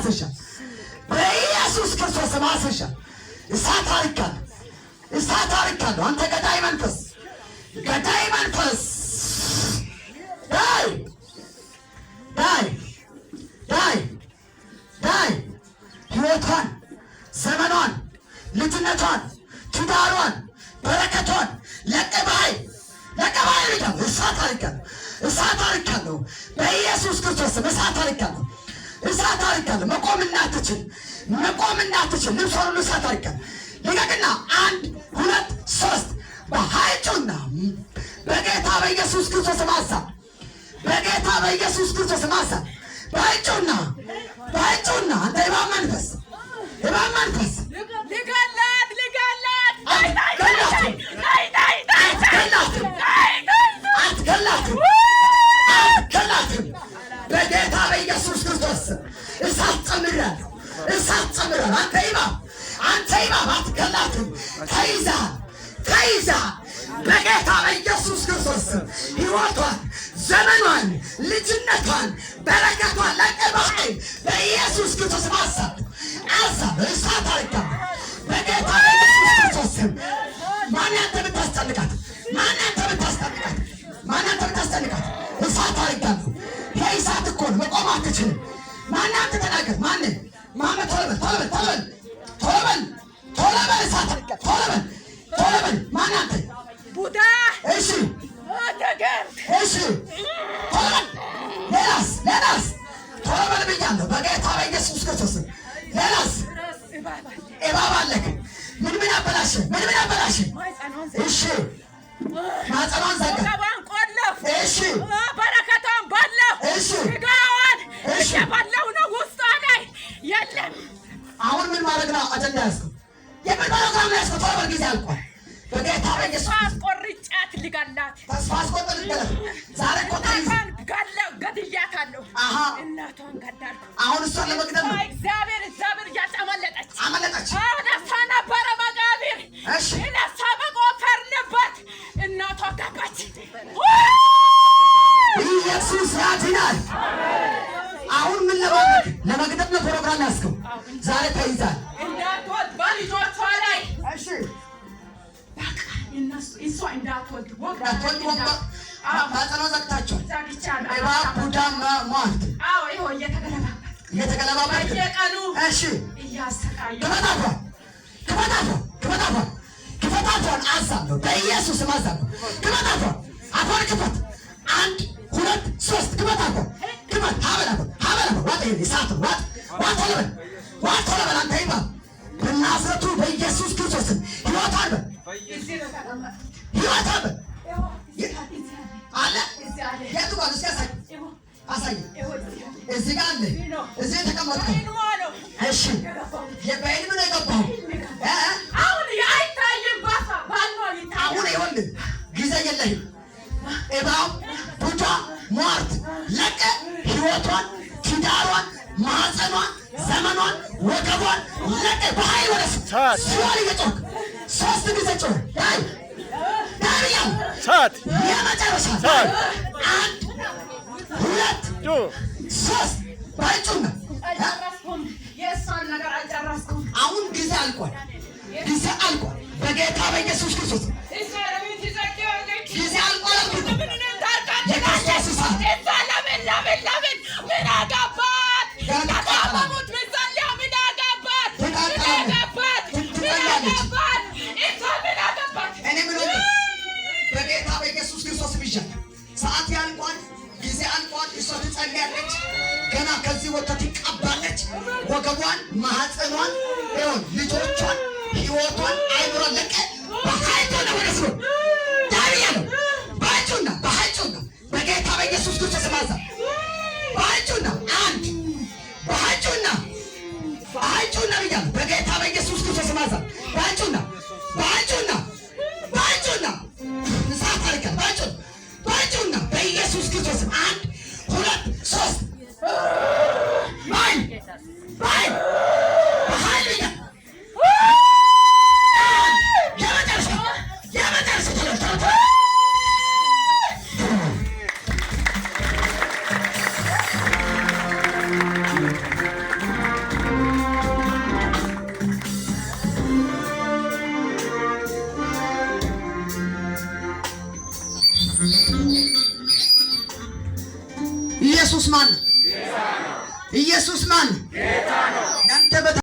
አስሻል። በኢየሱስ ክርስቶስ ስም አስሻል። እሳት አርጋለሁ፣ እሳት አርጋለሁ። አንተ ገዳይ መንፈስ፣ ገዳይ መንፈስ፣ ዳይ ዳይ ዳይ ዳይ። ሕይወቷን፣ ዘመኗን፣ ልጅነቷን፣ ትዳሯን፣ በረከቷን ለቀህ በኃይል፣ ለቀህ በኃይል ብያለሁ። እሳት አርጋለሁ፣ እሳት አርጋለሁ። በኢየሱስ ክርስቶስ ስም እሳት አርጋለሁ፣ እሳት አርጋለሁ። መቆም እንዳትችል፣ መቆም እንዳትችል ልብሷን ሁሉ እሳት አርጋለሁ። ልቀቅና አንድ፣ ሁለት፣ ሶስት፣ በኃይል ጩና። በጌታ በኢየሱስ ክርስቶስ ማሳ፣ በጌታ በኢየሱስ ክርስቶስ ማሳ፣ በኃይል ጩና፣ በኃይል ጩና። አንተ እባብ መንፈስ፣ እባብ መንፈስ። ልገላት፣ ልገላት! አትገላትም፣ አትገላትም፣ አትገላትም፣ አትገላትም። በጌታ በኢየሱስ ክርስቶስ ስም እሳት ጨምሬያለሁ፣ እሳት ጨምሬያለሁ። አንተ እባብ፣ አንተ እባብ፣ አትገላትም። ተይዘሃል፣ ተይዘሃል። በጌታ በኢየሱስ ክርስቶስ ስም ሕይወቷን፣ ዘመኗን፣ ልጅነቷን፣ በረከቷን ለቀህ በኃይል በኢየሱስ ክርስቶስ ስም አዛለሁ፣ አዛለሁ። እሳት አድርጋለሁ። በጌታ በኢየሱስ ክርስቶስ ስም። ማን አንተ ብታስጨንቃት? ማን አንተ ብታስጨንቃት? ማን አንተ ብታስጨንቃት? እሳት አድርጋለሁ። ይሄ እሳት እኮ ነው። መቆም አትችልም። ማን አንተ ተናገር። ማን ማን? ቶሎ በል፣ ቶሎ በል፣ ቶሎ በል፣ ቶሎ በል፣ ቶሎ በል። እሳት አድርጋለሁ። ቶሎ በል፣ ቶሎ በል። ማን አንተ? ቡዳ። እሺ። ድግምት። እሺ፣ ቶሎ በል። ሌላስ? ሌላስ? ቶሎ በል ብያለሁ። በጌታ በኢየሱስ ክርስቶስ ስም። ሌላስ? እባብ አለ። እባብ አለክ። ምን ምን አበላሸ? ምን ምን አበላሸ? ማህፀኗን። እሺ፣ ማህፀኗን ዘጋ። ወገቧን ቆለፍ። እሺ። በረከቷን በላሁ። እሺ። ስጋዋን እሺ። እየበላሁ ነው። ውስጧ ላይ የለም። አሁን ምን ማድረግ ነው አጀንዳ ያዝከው? የምን ፕሮግራም ነው ያዝከው? ቶሎ በል፣ ጊዜ አልቋል። በጌታ በኢየሱስ ተስፋ አስቆርጫት ልገላት። ተስፋ አስቆርጥ ልትገላት። ዛሬ እኮ ተይዝ እናቷን ገድያታለሁ። አሃ። እናቷን ገዳልኩ። አሁን እሷን ለመግደል ነው። እግዚአብሔር እግዚአብሔር እያልሽ አመለጠች። አመለጠች። አዎ፣ ለእሷ ነበረ መቃብር። እሺ። ለእሷ በቆፈርንበት እናቷ ገባች። ኢየሱስ ያድናል። አሁን ምን ለማድረግ፣ ለመግደል ነው ፕሮግራም ያዝከው? ዛሬ ተይዛል። እንዳትወልድ በልጆቿ ላይ። እሺ። በቃ እነሱ እሷ እንዳትወልድ ወግ እንዳትወልድ ወግ ማህፀኗ ዘግታቸዋል። ዘግቻለሁ። እባብ፣ ቡዳ፣ ሟርት። አዎ፣ ይኸው እየተገለባበጥኩ እየተገለባበጥክ። በየቀኑ እሺ። እያሰቃየሁ። ክፈት አፏን፣ ክፈት አፏን፣ ክፈት አፏን፣ ክፈት አፏን። አዛለሁ፣ በኢየሱስ ስም አዛለሁ። ክፈት አፏን፣ አፏን ክፈት። አንድ፣ ሁለት፣ ሶስት፣ ክፈት አፏን፣ ክፈት። ሀበል አፏን፣ ሀበል አፏን። ዋጥ፣ ይሄን እሳት ነው። ዋጥ፣ ዋጥ፣ ቶሎ በል፣ ዋጥ፣ ቶሎ በል። አንተ እባብ፣ በናዝረቱ በኢየሱስ ክርስቶስ ስም ሕይወቷን በል። እዚህ ነው ተቀመጥኩት። ሕይወቷን በል። ይኸው እዚህ አለ፣ እዚህ አለ። እዚህ አለ። የቱ ጋር ነው? እስኪ አሳይ፣ ይኸው። አሳይ። ይኸው እዚህ አለ። እዚህ ጋር አለ። እዚህ የተቀመጥከው። በህልሟ ነው እሺ። የገባሁት። በህልም ነው የገባኸው እ? አሁን አይታይም። ባፋ ባኗ ይታያል። አሁን ይኸውልህ ጊዜ የለህም። እባብ፣ ቡዳ፣ ሟርት ለቀ ሕይወቷን፣ ትዳሯን፣ ማህፀኗን፣ ዘመኗን፣ ወገቧን ለቀ በኃይል ወደ ሲኦል እየጮህክ ሶስት ጊዜ ጮህ። ዳይ ዳይ ብያለሁ። እሳት። የመጨረሻ ዳይ። አንድ፣ ሁለት፣ ሶስት፣ ባይጩና። አልጨረስኩም። የእሷን ነገር አልጨረስኩም። አሁን ጊዜ አልቋል። ጊዜ አልቋል። በጌታ በኢየሱስ ክርስቶስ እሷ ለምን ትጸልያለች? ጊዜ አልቋል አልኩህ። ለምን እኔን ታውቃለች? የክርስቶስ እሳት። እሷ ለምን ለምን ለምን ምን አገባት? ለታመሙት ምጸልያ ምን አገባት? ምን ትቃጠላለች። አገባት? ምን ትጸልያለች። አገባት? እሷ ምን አገባት? እኔ ምን ሆነ? በጌታ በኢየሱስ ክርስቶስ ብያለሁ። ሰዓት ያልቋል፣ ጊዜ አልቋል። እሷ ትጸልያለች። ገና ከዚህ ወጥታ ትቀባለች። ወገቧን፣ ማህፀኗን፣ ይሁን ልጆቿን፣ ህይወቷን፣ አይምሯን ለቀ በኃይል ሆነ ወደ ሲኦል ዳይ ብያለሁ። በኃይል በኃይል በጌታ በኢየሱስ ክርስቶስ ማዛ በኃይል አንድ፣ በኃይል በኃይል ብያለሁ። በጌታ በኢየሱስ ክርስቶስ ማዛ በኃይል በኃይል በኃይል እሳት አድርገን በኃይል በኃይል በኢየሱስ ክርስቶስ አንድ፣ ሁለት፣ ሶስት፣ በኃይል በኃይል በኃይል ብያለሁ። የመጨረሻ፣ የመጨረሻ፣ ቶሎ ቶሎ ቶሎ። ኢየሱስ ማን ነው? ኢየሱስ ማን ነው?